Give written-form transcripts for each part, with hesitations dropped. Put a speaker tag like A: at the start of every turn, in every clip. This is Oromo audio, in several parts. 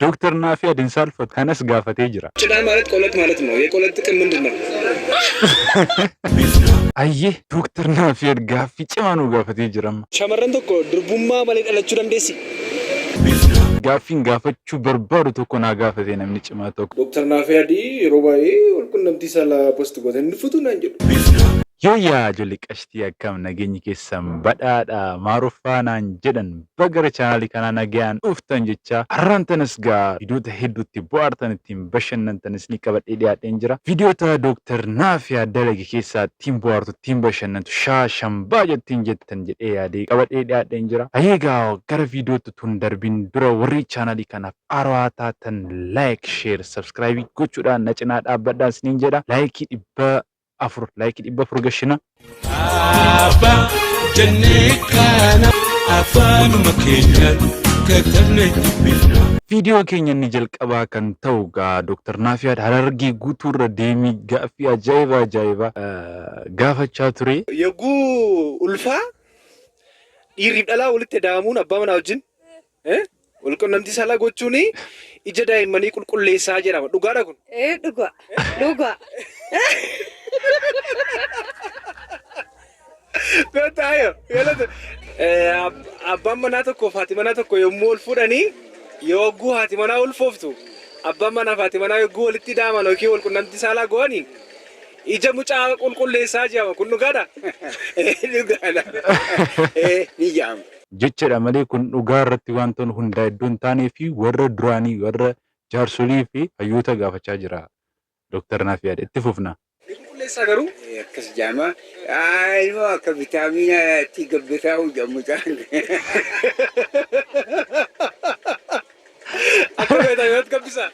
A: Dooktar Naafiyaad hin saalfatu. Kanas gaafatee jira.
B: ጭዳ ማለት ቆለጥ ማለት ነው። የቆለጥ ጥቅም ምንድን ነው?
A: Ayyee, Dooktar Naafiyaad gaaffii cimaa nu gaafatee jira amma.
B: Shamarran tokko durbummaa malee dhalachuu dandeessi?
A: Gaaffiin gaafachuu barbaadu tokko naa gaafate namni cimaa tokko.
B: Dooktar Naafiyaadii yeroo baay'ee walqunnamtii saalaa post gootan inni futu naan jedhu.
A: Yooyyaa ijoollee qashtii, akkam nageenyi keessan? Badhaadha maaruffaa naan jedhan. Bagara chaanaalii kanaa nagayaan dhuftan jecha, har'aan tanas gaa viidiyoota hedduutti bohaartan, ittiin bashannantanis ni qabadhee dhiyaadheen jira. Viidiyoota Dooktar Naafiyaa dalage keessaa ittiin bohaartu, ittiin bashannantu, shaa shambaa jettiin jettan jedhee yaadee qabadhee dhiyaadheen jira. Egaa gara viidiyootti tun darbiin dura, warri chaanaalii kanaaf haarawaa taatan like, share, subscribe gochuudhaan na cinaa dhaabbadhaan isiniin jedha. Laayikii 400, laayikii 400 gashina.
C: Abbaa jennee kana afaanuma keenyaan katabnee dubbifna.
A: Viidiyoo keenya inni jalqabaa kan ta'u gaa Dooktar Naafiyaad Harargee guutuurra deemii gaaffii ajaa'iba ajaa'ibaa gaafachaa ture.
B: Yogguu ulfaa dhiirriif dhalaa walitti daamuun abbaa manaa wajjin walqunnamtii saalaa gochuun ija daa'immanii qulqulleessaa jedhama. Dhugaadha kun?
D: Ee, dhuga. Dhuga.
B: Beektaayo galata. Abbaan manaa tokko fi haati manaa tokko yommuu wal fuudhanii, yogguu haati manaa ulfooftu, abbaan manaa fi haati manaa yogguu walitti daaman yookiin wal qunnamtii saalaa go'anii ija mucaa qulqulleessaa jedhama. Kun dhugaadha?
E: Dhugaadha. Ee, ni jedhama.
A: Jechadha malee kun dhugaa irratti wantoonni hundaa iddoo hin taanee fi warra duraanii, warra jaarsolii fi hayyoota gaafachaa jira. Dooktar Naafiyaad, itti fufna.
B: Ni qulqulleessaa garuu?
E: Akkas jedhama. Ilmoo akka vitaamina itti gabbataa jedhamu mucaan.
B: Akka vitaaminaatti gabbisaa?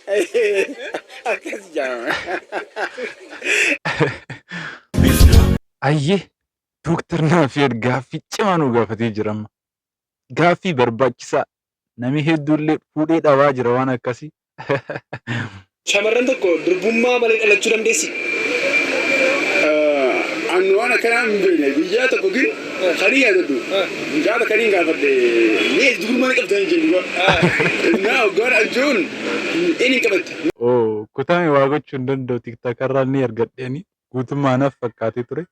E: Akkas jedhama.
A: Ayyee, Dooktar Naafiyaad gaaffii cimaa nu gaafatee jira amma. Gaaffii barbaachisaa, namni hedduullee fuudhee dhabaa jira waan akkasii.
B: Shamarran tokko durbummaa malee dhalachuu dandeessi?
E: Annu waan akkanaa hin beekne. Guyyaa tokko gin kanii yaadadhu. Mucaa takka niin gaafadhe. Mee durbummaa ni qabdan jedhu dhugaa. Innaa hoggaan achuun inni hin qabatte.
A: Oo, kutaame waa gochuu hin danda'u. TikTokarraa ni argadheeni guutummaa naaf fakkaatee ture.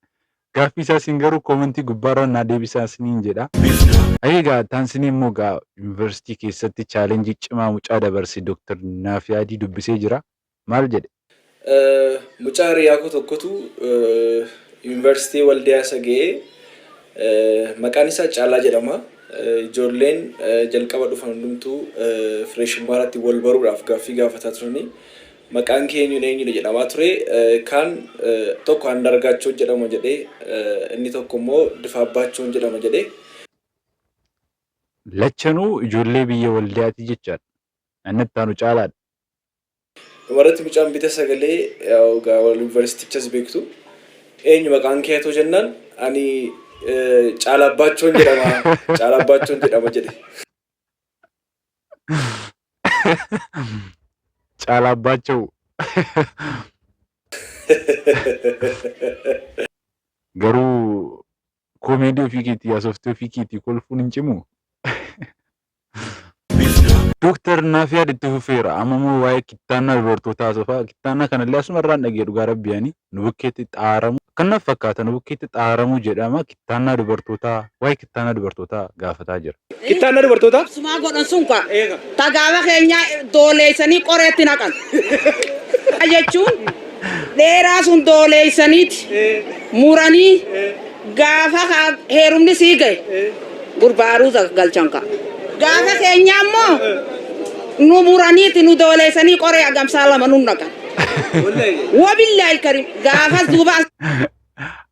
A: Gaaffii isaa isin garuu koomentii gubbaarra naa deebisaa isiniin jedha. Egaa taansinii immoo gaa yuunivarsiitii keessatti chaalenjii cimaa mucaa dabarse Dooktar Naafiyaadii dubbisee jira. Maal jedhe?
B: Mucaa hiriyaa koo tokkotu yuunivarsiitii Waldiyaa isa ga'ee, maqaan isaa Caalaa jedhama. Ijoolleen jalqaba dhufan hundumtuu freshummaa irratti wal baruudhaaf gaaffii gaafataa turanii, maqaan kee eenyudha, eenyudha jedhamaa ture. Kaan tokko Andargaachoon jedhama jedhee, inni tokko immoo Difaabbaachoon jedhama jedhee.
A: Lachanuu ijoollee biyya Waldiyaati jechaadha. Inni itti aanu Caalaadha.
B: Dhumarratti mucaan bita sagalee egaa yuunivarsiitichas beektu, eenyu maqaan kee hatoo jennaan, ani Caalaabbaachoon jedhama, Caalaabbaachoon jedhama jedhe.
A: Caalaabbaachaw. Garuu koomeedii ofii keetii haasoftee ofii keetii kolfuun hin cimu. Dooktar Naafiyaad itti fufeera. Amma immoo waa'ee kittaannaa dubartootaa haasofaa. Kittaannaa kanallee asuma irraan dhagee, dhugaa rabbi ani nu bukkeetti xaaramu. Kan naaf fakkaata nu bukkeetti xaaramuu jedhama. Kittaannaa dubartootaa, waa'ee kittaannaa dubartootaa gaafataa jira.
B: Kittaannaa dubartootaa?
D: Sumaa godhan sun ka tagaaba keenya dooleessanii qoreetti naqan. Jechuun dheeraa sun dooleessaniiti muranii gaafa heerumni sii gahe gurbaa aruuza galchan ka. Gaafa keenya ammoo nu muraniiti nu dooleessanii qoree agamsaa lama nu naqan. Wabillaahi karim gaafas duuba.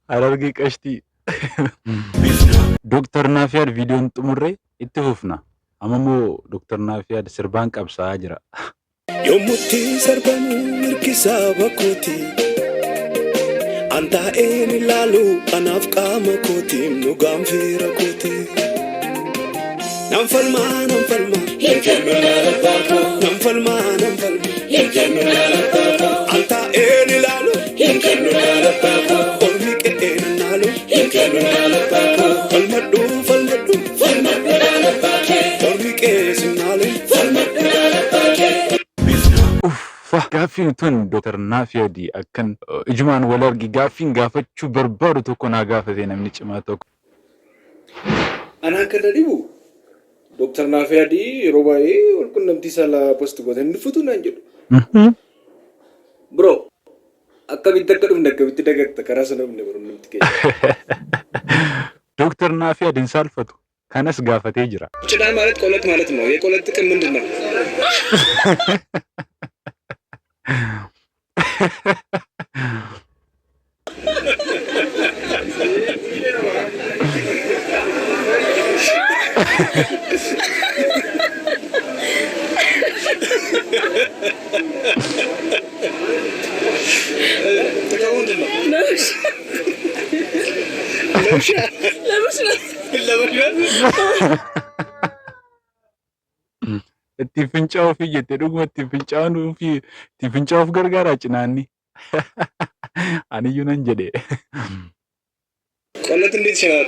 A: Harargee qashtii. Dooktar Naafiyaad viidiyoon xumurree itti fufna. Amma immoo Dooktar Naafiyaad sirbaan qabsaa'aa jira.
C: Yommutti sarbamu mirkisaa bakkooti. An taa'een ilaalu, anaaf qaama kootiin nu gaanfeera kooti. Nan falmaa, nan falmaa. Hin kennu laalabbaa koo. Nan falmaa, nan falmaa. Hin kennu laalabbaa koo. An taa'een ilaalu. Hin kennu laalabbaa koo. Olmi qe'ee nan naalu. Hin kennu laalabbaa koo. Falmadhu, falmadhu. Falmadhu laalabbaa kee. Olmi qe'ee sin naalu. Falmadhu laalabbaa kee.
A: Tokkoffaa gaaffiin tun Dr. Naafiyadi akkan ijumaan wal argi gaaffiin gaafachuu barbaadu tokko naa gaafate namni cimaa tokko.
B: Anaa kan na dhibu Dr. Naafiyadi yeroo baay'ee wal qunnamtii saalaa post gootan hin dhufutu naan jedhu. Bro, akkamitti akka dhufne akkamitti dagatta karaa sana dhufne barumti keenya.
A: Dr. Naafiyad hin saalfatu. Kanas gaafatee jira.
E: ጭዳ ማለት ቆለጥ ማለት ነው። የቆለጥ ጥቅም ምንድን ነው? ጥቅሙ ምንድን ነው? ለውሻ ለመሽናት።
A: Ittiin fincaa'uufi jette dhuguma ittiin fincaa'uufi ittiin fincaa'uuf gargaara cinaanni. Aniyyuu nan jedhe.
E: ቆለጥ እንዴት ይሸናል?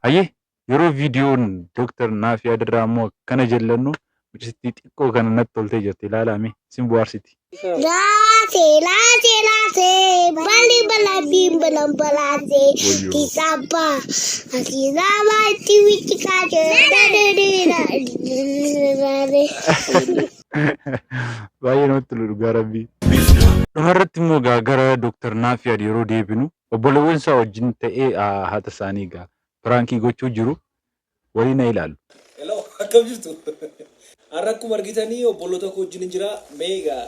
A: Hayyee yeroo viidiyoon Dr. Naafiyad irraa immoo akkana jallannu mucittii xiqqoo kana natti toltee jirti ilaalaa isin bohaarsiti.
F: Laase, laase, laase, bali bala bim balam balase,
A: Wayyo.
F: tisaba, asiraba tiwichikaje, dadadida,
A: Baay'ee namatti tolu dhugaa rabbii. Dhumarratti immoo gaa gara Dr. Naafiyad yeroo deebinu obboleewwan isaa wajjin ta'ee haata isaanii gaa prank gochuu jiru waliin na ilaalu.
B: Hello, akkam jirtu? Har'a akkuma argitanii obboloota koo wajjin jira. Mee egaa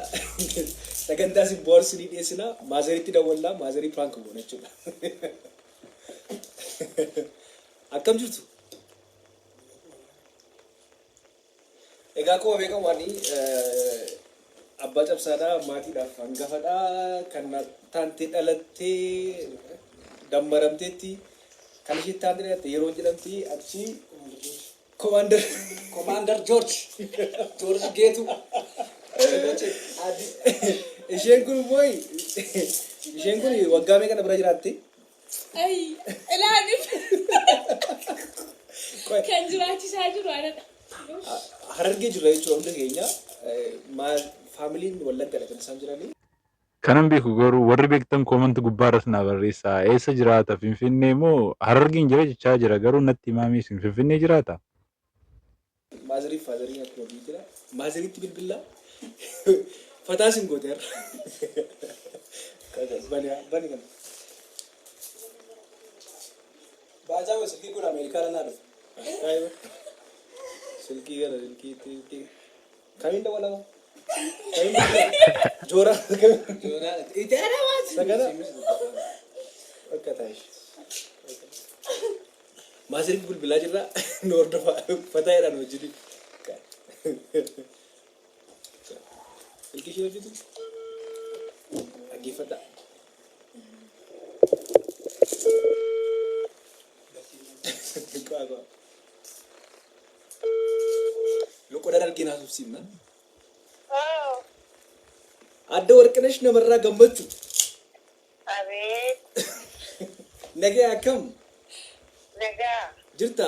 B: sagantaa isin bohaarsinii dhiyeessina. Maazariitti dawwallaa, maazarii prank goona jechuudha. Akkam jirtu? Egaa akkuma beekamu ani abbaa cabsaadhaa, maatiidhaaf hangafadhaa, kan taantee dhalattee dammaramteetti kan ishee taantee dhalatte yeroo jedhamti achi Commander
G: Commander George. George Geetu.
B: Isheen kun immoo isheen kun waggaa meeqa na bira jiraatti?
H: Ay, ilaaliif
B: Qoy,
H: kan jiraachisaa jiru anadha.
B: Harargee jirra jechuudha hundi keenya. Maal faamiliin Wallaggadha kan isaan jiranii.
A: Kanan beeku garuu warri beektan comment gubbaa irratti naa barreessaa. Eessa jiraata? Finfinnee moo Harargeen jira jechaa jira garuu natti himaamii isin Finfinnee jiraata?
B: Maazarii fi faazariin akkuma biyyi jira. Maazariitti bilbillaa. Fataa sin goote har'a. Bani bani kana.
G: Baajaa silkii kun Ameerikaa lanaa dhufe.
B: Silkii kana silkii silkii. Kamiin dawwalama? Kamiin bilbila? Joora kamiin?
G: Itti aanaa.
B: Sagana? Bakka taa'ish. Maazariitti bilbilaa jirra. Nu hordofaa. Fataa jedhaan wajjin. Silkii ishee hojjetu? Dhaggeeffadhaa. Qaa qaa. Loqoda argina haasofsiifna. Adda Warqinash namarraa gammachuu.
I: Abeet,
B: Nagee akkam
I: nagaa,
B: jirta?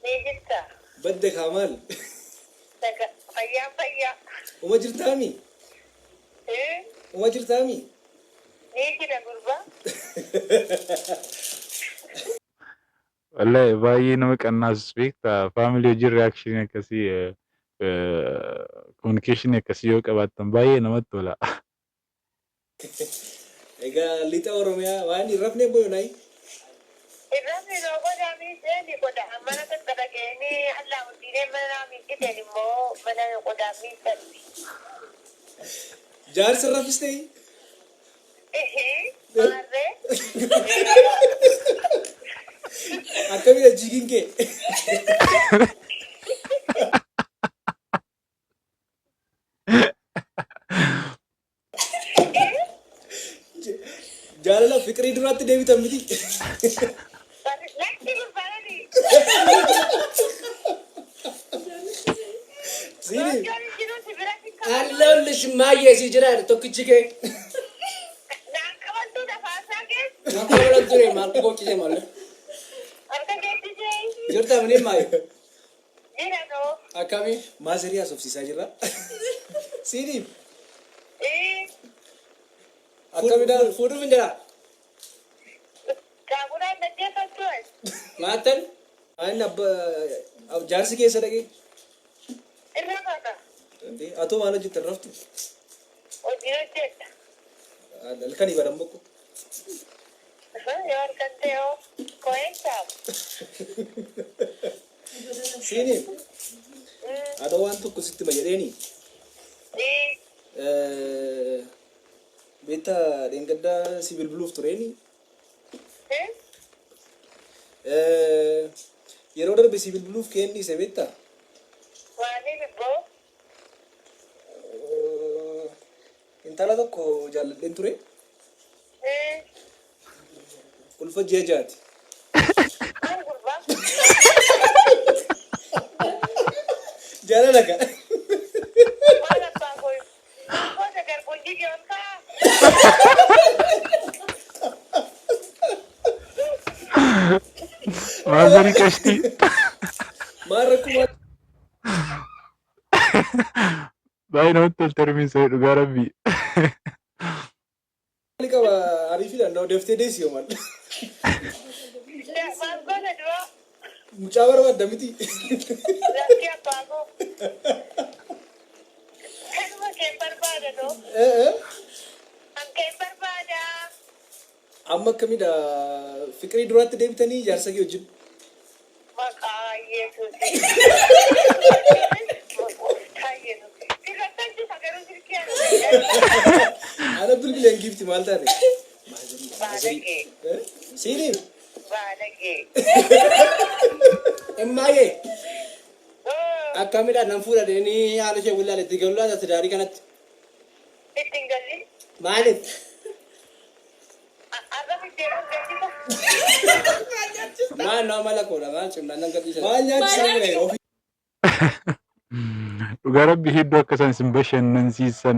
I: Ni jirta?
B: Badde kaa maal?
I: Nagaa, fayyaan fayyaa.
B: Uma jirtaami?
I: Eh,
B: Uma jirtaami?
I: Ni jira gurbaa.
A: Wallahi baay'ee nama qannaasus beektaa family wajjin reaction akkasii communication akkasii yoo qabaattan baay'ee namatti tola.
B: Egaa lixa Oromiyaa waan hin rafne boyonaayi.
I: Irratti yoo qodaa miidhee qodaa mana tokko dhageenii allaa mudhiilee mana miidhiteen immoo mana qodaa miidhan.
B: Jaarsa raffistee?
I: Ihee, maarree.
B: Akkamidha jigiin kee? Jaalala fiqirii duraatti deebitan miti.
I: Lakki gurbaanii.
B: Siini.
I: Gochoon jiru si biratti qabamu.
G: Alleellish maayyee si jira tokkichi kee.
I: Naan qabantuu dafaasaa keessa.
G: Naan qabalan ture maaltu gochise malee.
I: Harka keetti jee.
G: Jirta mini maayyee.
I: Jira noo.
G: Akkamii? Maazarii haasofsiisaa jirra. Siiniif. Akkamidha? Fuudhuuf hin jedhaa?
I: Saamunaan dhaggeeffattu as.
G: Maattan? Inni abba jaarsi keessa dhaqee.
I: Irra maka.
G: Atoo maal hojjetta raftu?
I: Hojii hojjedha.
G: Halkanii baran boqqo.
I: Yoo halkan ta'e hoo ko'een saamu.
G: Siiniif. Adoo waan tokko sitti ma jedheeni. Beektaa dheengaddaa si bilbiluuf tureeni. Yeroo darbe si bilbiluuf kennise beektaa?
I: Maaliif ibboo?
G: Intala tokko jaalladheen ture. Ulfa ji'a jaati.
I: Maal gurbaa?
G: Jaalala ka.
I: Maal abbaa koo? Gosa garboojii ol ka'a.
A: Maazarii qashtii.
G: Maal rakkoo
A: Baay'ee namatti tolti harmiin isaa dhugaa rabbii.
G: maali qaba ariifiidhaan na daftee deessi yoo maal.
I: Maal gosa dura?
G: Mucaa barbaadda miti.
I: Lakkii abbaa koo. Kanuma kee barbaada noo. Kan kee barbaada.
G: Amma akkamidha fiqirii duraatti deebitanii jaarsa kee wajjin?
I: Maqaa Yesuus. Gooftaa Yesuus. Sirrattan jira garuu silkii ana.
G: Ana bilbileen giifti maal taate?
I: Baalagee.
G: Siiniif.
I: Baalagee.
G: Emmaayyee. Akkamidha nan fuudha deemanii haala ishee willaale itti galuu laata tidaarii kanatti.
I: Itti hin galli.
G: Maaliif?
I: Arra fiddeeran gaddisa.
G: Maal nama mala koodha maal cimnaan nan gadhiisa. Maal nyaachisaa jira ofii?
A: Dhugaa rabbi hedduu akka isaan isin bashannansiisan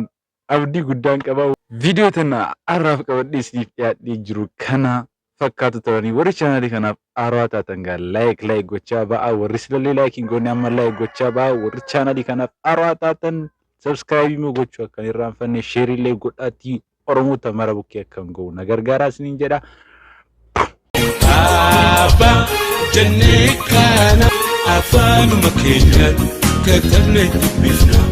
A: abdii guddaan qaba. Viidiyoo tana har'aaf qabadhee isiniif dhiyaadhee jiru kana fakkaatu turanii warri chaanaalii kanaaf haarawaa taatan gaa like like gochaa ba'aa warri silallee like hin goone amma like gochaa ba'aa warri chaanaalii kanaaf haarawaa taatan subscribe immoo gochuu akka hin irraanfanne share illee godhaatii Oromoota mara bukkee akka hin ga'u na gargaaraa isiniin jedha.
C: Abbaa jennee kana afaanuma keenyaan katabnee dubbifna.